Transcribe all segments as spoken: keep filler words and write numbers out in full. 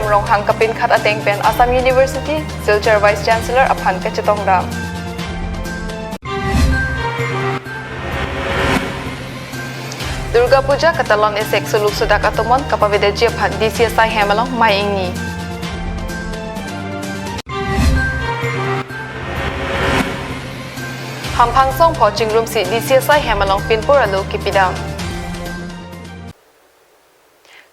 Ronghang kapinkhat ateng pen Assam University Silchar Vice Chancellor aphan kachetongdam. Durga Puja katalon esek suluk sudak atomon kapavedetji aphan D C asai hem along mei ingni. Hamphang songpho chingrumsi D C asai hem along pinpur alo kipidam.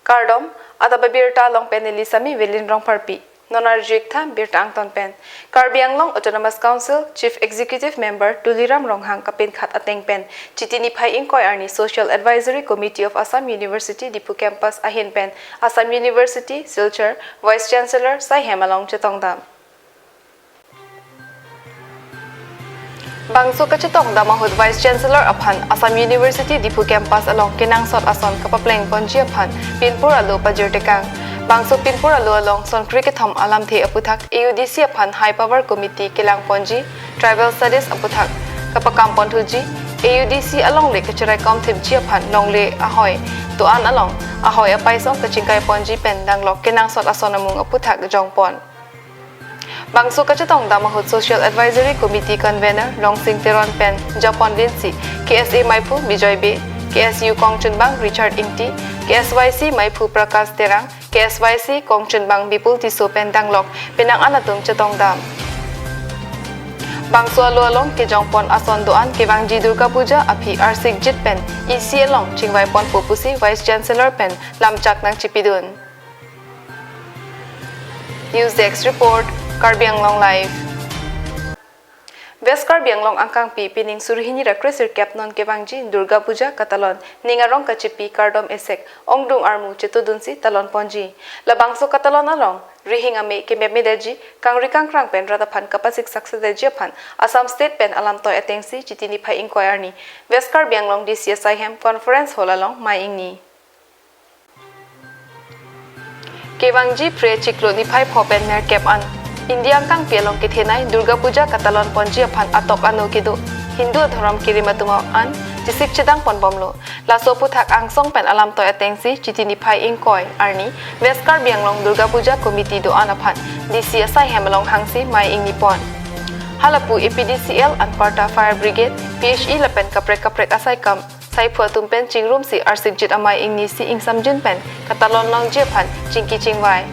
Kardom, adap abirta along pen neli Sami Velin Rongpharpi. Non arju-ik tha birta angton pen. Karbi Anglong Autonomous Council Chief Executive Member Tuliram Ronghang kapinkhat ateng pen Chiti niphai ingkoi arni Social Advisory Committee of Assam University Diphu Campus ahin pen Assam University Silchar Vice Chancellor sai hem along chetongdam. Bangso kachetongdam ahut Vice Chancellor aphan Assam University Diphu Campus along kenangsot ason kapaplengponji aphan pinpur alo pajirtekang. Bangso pinpur alo along sonkri kethom alamthe aputhak A U D C aphan High Power Committee kelangponji, Tribal Studies aputhak kapakamponthuji, A U D C alongle kacheraikom thipji aphan longle ahoi do-an along ahoi apaisong kachingkaiponji pen danglok kenangsot ason amung aputhak jongpon. Bangso kachetongdam ahut Social Advisory Committee Convener Rongsing Teron pen japon linsi K S A meiphu Bijoy Bey, K S U kongchunbang Richard Ingti, K S Y C meiphu Prakash Terang, K S Y C kongchunbang Bipul Tisso pen danglok penang an atum chetongdam. Bangso alo along kejongpon ason do-an kevangji Durga Puja aphi arsikjit pen isi along chingvaiponpo pusi Vice Chancellor pen lamchak nangchipidun. News Desk Report, Karbi Anglong Live. West Karbi Anglong angkangpi pining suri hini ra kre sirkep non kevangji Durga Puja katalon ning arong kachipi kardom esek ongdung armu chetodunsi talonponji. Labangso katalon along rihing ame kemepmedetji, kangri kangkrang pen rat aphan kapasik saksedetji aphan Assam State pen alamtoi atengsi Chiti niphai ingkoi arni West Karbi Anglong D C asai hem Conference Hall along mei ingni. Kevangji Phre chiklo niphai pho pen nerkep an India angkangpi along kethenei Durga Puja katalonponji aphan atok ano kedo Hindu adhorom kerim atum an chesik chedangponbomlo. Laso aputhak angsong pen alamtoi atengsi Chiti niphai ingkoi arni West Karbi Anglong Durga Puja Committee do-an aphan D C asai hem along hangsi mei ingnipon. Halapu A P D C L anparta Fire Brigade, P H E lapen kaprek kaprek asai kam saiphu atum pen chingrumsi arsikjit amei ingnisi ingsamjin pen katalon longji aphan chingki chingvai.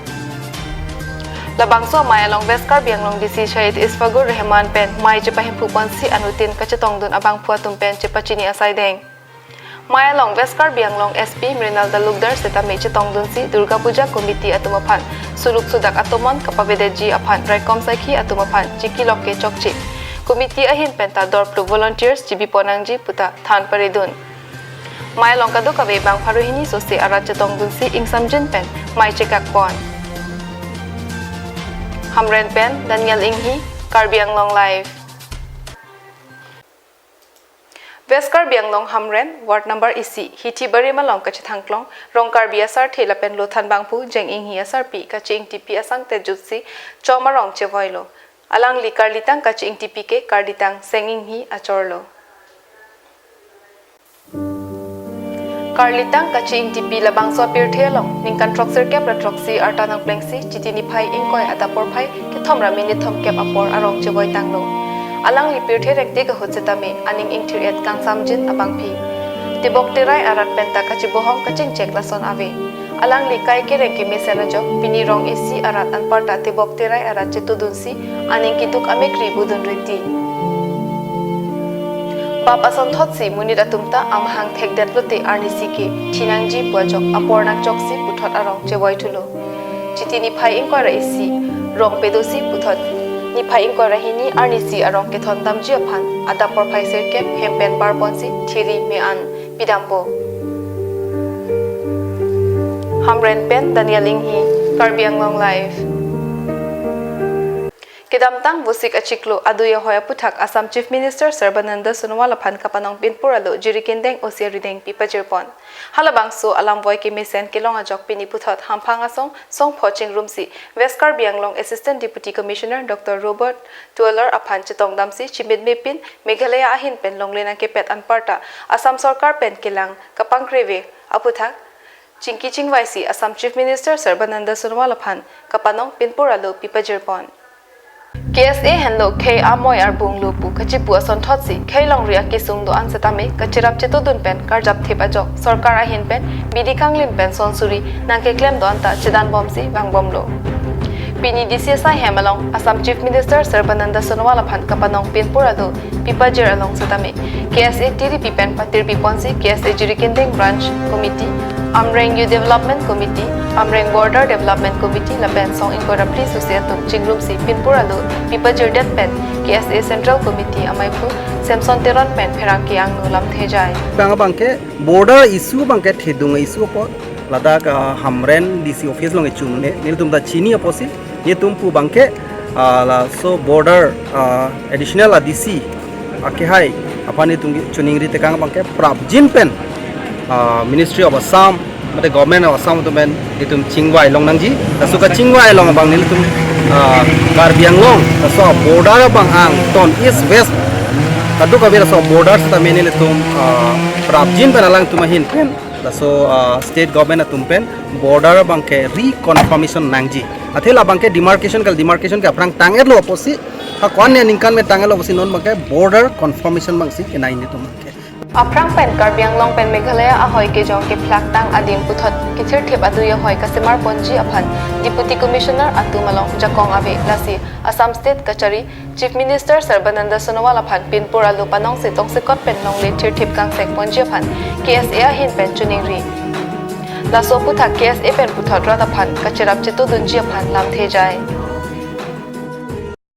Labangso amei along West Karbi Anglong D C Syed Isfaqur Rahman pen mei chepahemphuponsi anuttin kachetongdun abangphu atum pen chepachini asai deng. Mei along West Karbi Anglong S P Mrinal Talukdar setame chetongdunsi Durga Puja Committee atum aphan suluk sudak atomon kapavedetji aphan raikom saikhi atum aphan chikilok ke chokche. Committee ahin penta dorplu volunteers chibiponangji puta than paridun. Mei along kadokave bang pharo hini sose arat chetongdunsi ingsamjin pen mei chekakpon. Hamren pen Daniel Inghi, Karbi Anglong Live. West Karbi Anglong Hamren, Ward number isi, Hithi Barim along kachethangklong Rong Karbi asarthe lapen lothan bangphu Jeng Inghi asarpi kachi-ingtipi asangtet jutsi chom arong chevoilo. Alangli karlitang kachi-ingtipi ke karlitang Seng Inghi achorlo. Karlitang kachi-ingtipi labangso apirthe along ningkan throksirkep ra throksi arta nangplengsi Chiti niphai ingkoi adap porphai kethom ra minit thomkep apor arong chevoitanglo. Alangli pirthe rengtik ahut setame aning ingthir-et kangsamjin abangpi. Tebok terai arat penta kachibohong kachingchek lason ave. Alangli kai kereng kemesen ajok pini rong isi arat anparta tebok terai arat chetodunsi aning keduk amekri budun riti. Bap asonthotsi monit atum ta amahang thekdetlote arnisi ke thinangji pu ajok apor nangchoksi puthot arong chevoithulo. Chiti niphai ingkoi ra isi rong pedosi puthot niphai ingkoi ra hini arnisi arong kethondamji aphan adap porphai sirkep hem pen parponsi thiri me-an pidampo. Hamren pen Daniel Inghi, Karbi Anglong Live. Kedamtang Vosik achiklo adui ahoi aputhak Assam Chief Minister Sarbananda Sonowal aphan kapanong pinpur alo Jirikindeng O C R Ridengpi pajirpon. Halabangso alamvoi kemesen kelong ajok pini puthot hamphang asong songpho chingrumsi West Karbi Anglong Assistant Deputy Commissioner Doctor Robert Tualar aphan chetongdamsi chimitmepin Meghalaya ahin pen longle nangkepet anparta Assam sorkar pen kelang kapangkreve aputhak chingki chingvaisi Assam Chief Minister Sarbananda Sonowal aphan kapanong pinpur alo pipajirpon. K S A henlo khei amoi arbung lo pu kachipu asonthotsi khei longri akesung do-an setame kachirap chetudun pen karjap thip ajok sorkar ahin pen bidi kanglim pen sonsuri nangkeklem do-an ta chedanbomsi vangbomlo. Pini D C S I hem along Assam Chief Minister Sarbananda Sonowal aphan kapanong pinpur alo pipajir along setame K S A tiripi pen patirpiponsi K S A Jirikinding Branch Committee, Amreng Youth Development Committee, Amreng Border Development Committee lapen song ingkoi ra phli susi atum chingrumsi pinpur alo pipajirdet pen K S A Central Committee amaiphu Samson Teron pen pherangke angno lamthe jai. Bang abangke border issue abangke thedung issue apot ladak, ah, Hamren D C office along echun ne nelitum ta chini apotsi netum pu abangke, ah, laso border, ah, additional a D C akehai aphan netum choningri tekang abangke prapjin pen, ah, Ministry of Assam mate Government of Assam atum pen netum chingvai long nangji. Laso kachingvai long abang nelitum, ah, Karbi Anglong laso border abang angton east west kadokave laso border setame nelitum, ah, prapjin pen alangtum ahin pen laso, ah, state government atum pen border abangke reconfirmation nangji. Athe labangke demarcation kali, demarcation ke aphrang tang-etlo apotsi, ha ko-an aningkan me tang-etlo apotsi non abangke border confirmation abangsi kenai netum abangke. Aphrang pen Karbi Anglong pen Meghalaya ahoi kejong kephlaktang adim puthot kethirthip adui ahoi kasemarponji aphan Deputy Commissioner atum along jakong ave, lasi Assam State kachari Chief Minister Sarbananda Sonowal aphan pinpur alo panongsi tongsekot pen longle thirthip kangsekponji aphan K S A ahin pen choningri. Laso aputhak K S A pen puthot rat aphan kachirap chetudunji aphan lamthe jai.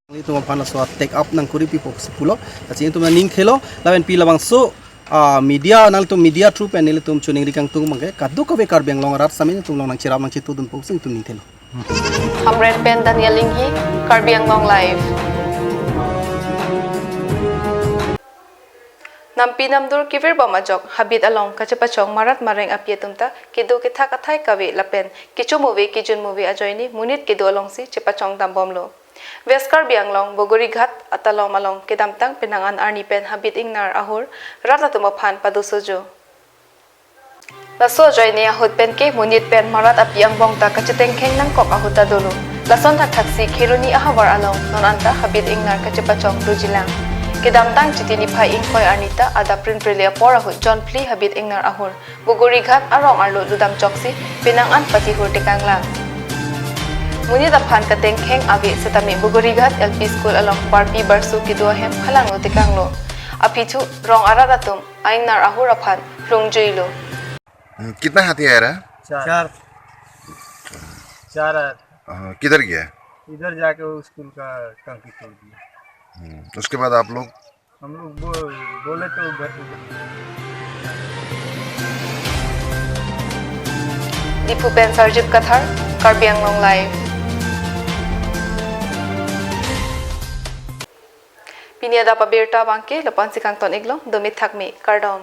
Nelitum aphan laso take up nangkuri pipo si pulo, kachingitum nangning thelo, lapen pi labangso, ah, media, nangtum media through pen nelitum choningri kangtung abangke kadokave Karbi Anglong arat setame netum along nangchirap nangchetudunpo si netum ning thelo. Hamren pen Daniel Inghi, Karbi Anglong Live. Nampi namdur kevirbom ajok habit along kachepachong marat mareng api atum ta kedo kethak athai kave lapen kecho move kejun move ajoine monit kedo alongsi chepachong dambomlo. West Karbi Anglong Bogorighat atalom along kedamtang penang an arni pen habit ingnar ahur rat atum aphan padosojo. Laso ajoine ahut pen ke monit pen marat api angbong ta kachetengkheng nangkok ahut ta dolo. Lason thakthaksi Kheroni ahavar along non anta habit ingnar kachepachong dojilang. Kedamtang Chiti niphai ingkoi arni ta adap prinprele apor ahut jon phli habit ingnar ahur Bogorighat arong arlo ludam choksi penang an patihur tekanglang. Monit aphan katengkheng ave setame Bogorighat L P School along barpi barso kedo ahem halanglo tekanglo. Aphi thu rong arat atum a-ingnar ahur aphan lungjuilo. हम्म, कितना हाथी आया रहा? चार। चार। चार आया था। हाँ, किधर गया? इधर जाके वो स्कूल का टंकी तोड़ दिया। हम्म, उसके बाद आप लोग? हम लोग बो-, बोले तो घर पे। Diphu pen Sarjit Kathar, Karbi Anglong Live. Pini adap abirta abangke lapu-ansi kangton-iklo, dome thakme, kardom.